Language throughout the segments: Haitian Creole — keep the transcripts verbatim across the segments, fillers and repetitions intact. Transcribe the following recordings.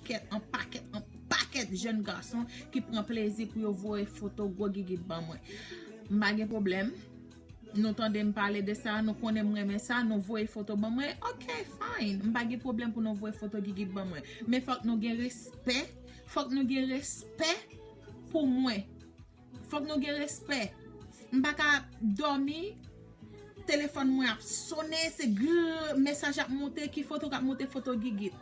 pakèt, an pakèt, an pakèt jèn gason ki pran plezi pou yo voye foto gwo gigit ban mwen. M pa gen pwoblèm. Nou tande m pale de sa, nou konnen m renmen sa, nou voye foto ban mwen. Ok, fine. M pa gen pwoblèm pou nou voye foto gigit ban mwen. Men fòk nou gen respè. Fòk nou gen respè pou mwen. Fòk nou gen respè. M pa ka dòmi, telefòn mwen ap sonnen, se gr, mesaj ap monte, ki foto k ap monte, foto gigit.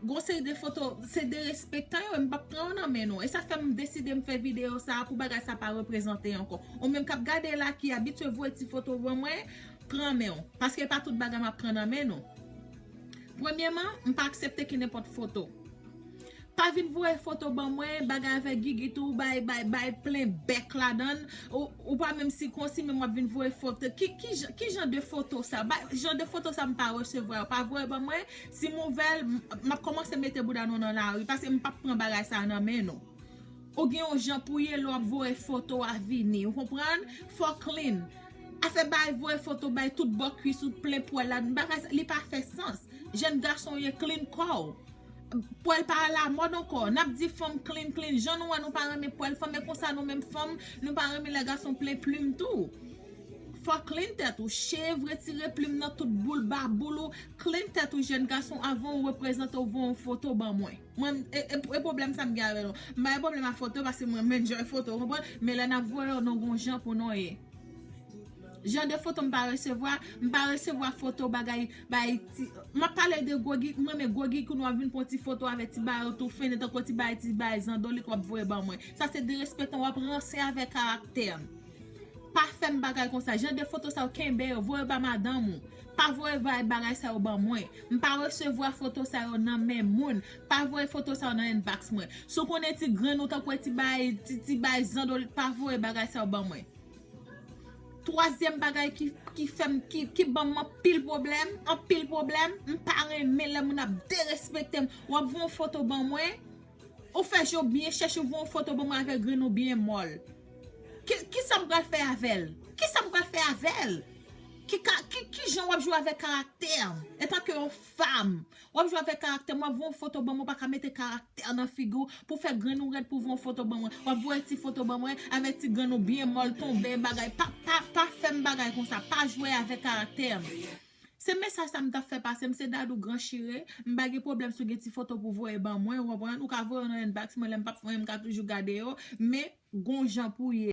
Gon seri de foto, se derespektan yo, m p ap pran yo nan men nou. E sa fè m deside m fè videyo sa a pou bagay sa pa reprezante ankò. Ou menm k ap gade la, ki abitye voye ti foto ban mwen, pran men w. Paske e pa tout bagay m ap pran nan men nou. Premyèman, m pa aksepte ki nenpòt foto. Pa vin voye foto ban mwen, bagay avèk gigit ou, bay, bay, bay plen bèk ladan l. Ou, ou pa menm sikonsi, men w ap vin voye foto. Ki, ki, jan- ki jan de foto sa? Bay, jan de foto sa m pa resevwa yo. Pa voye ban mwen. Si m ouvè l, m m ap kòmanse mete bouda nou nan lari, paske m p ap pran bagay sa nan men nou. Ou gen yon jan pou ye lè w ap voye foto a vini. Ou konprann? Fò clean. Afè bay voye foto bay tout bò kwis ou plen pwèl la. Bagay sa, li pa fè sans. Jèn gason w ye, clean kò w. Pwèl pa alamòd ankò. N ap di fanm clean, clean. Jan nou wè nou pa renmen pwèl fanm, men konsa nou menm fanm, nou pa renmen lè gason plen plim tou. Fò clean tèt ou, shave, retire plim nan tout boul, baboul ou. Clean tèt ou, jèn gason, avan ou reprezante w voye yon foto ban mwen. Mwen, e, e, e pwoblèm sa m gen avè nou. M pa gen pwoblèm ak foto, paske mwen menm jan foto, ou konprann? Men lè n ap voye yo, nou gon jan pou nou ye. Jan de foto m pa resevwa, m pa resevwa foto bagay, bay ti, m ap pale de gwo gig, mwen men gwo gig kounye w ap vin pran ti foto avè ti bagay ou tou fennen, tankou ti bagay, ti bagay zandolit w ap voye ban mwen. Sa se derespektan, w ap ranse avè karaktè m. Pa fè m bagay konsa. Jan de foto sa yo, kenbe yo, voye ba madanm ou. Pa voye bay bagay sa yo ban mwen. M pa resevwa foto sa yo nan men moun. Pa voye foto sa yo nan inbox mwen. Si w konnen ti grenn ou tankou ti bay, ti, ti bay zandolit, pa voye bagay sa yo ban mwen. Twazyèm bagay ki, ki fè m, ki, ki ban m anpil pwoblèm, anpil pwoblèm, m pa renmen lè moun ap derespekte m. W ap voye yon foto ban mwen, ou fè je w byen chèch, ou voye yon foto ban mwen avèk grenn ou byen mòl. Ki, ki sa m pral fè avè l? Ki sa m pral fè avè l? Ki, ka, ki, ki jan w ap jwe avèk karaktè m? Antanke yon fanm, w ap jwe avèk karaktè m, w ap voye yon foto ban mwen, ou pa ka mete karaktè nan figi w pou fè grenn ou rèd pou voye yon foto ban mwen. W ap voye ti foto ban mwen avèk ti grenn ou byen mòl tonbe, bagay. Pa, pa, pa fè m bagay konsa. Pa jwe avèk karaktè m. Se mesaj sa m t ap fè pase. M se Dadou Gran Chire. M pa gen pwoblèm si w gen ti foto pou voye ban mwen, ou konprann? Ou ka voye yo nan inbox mwen, lè m p ap fè anyen, m ka toujou gade yo. Men, gon jan pou ye.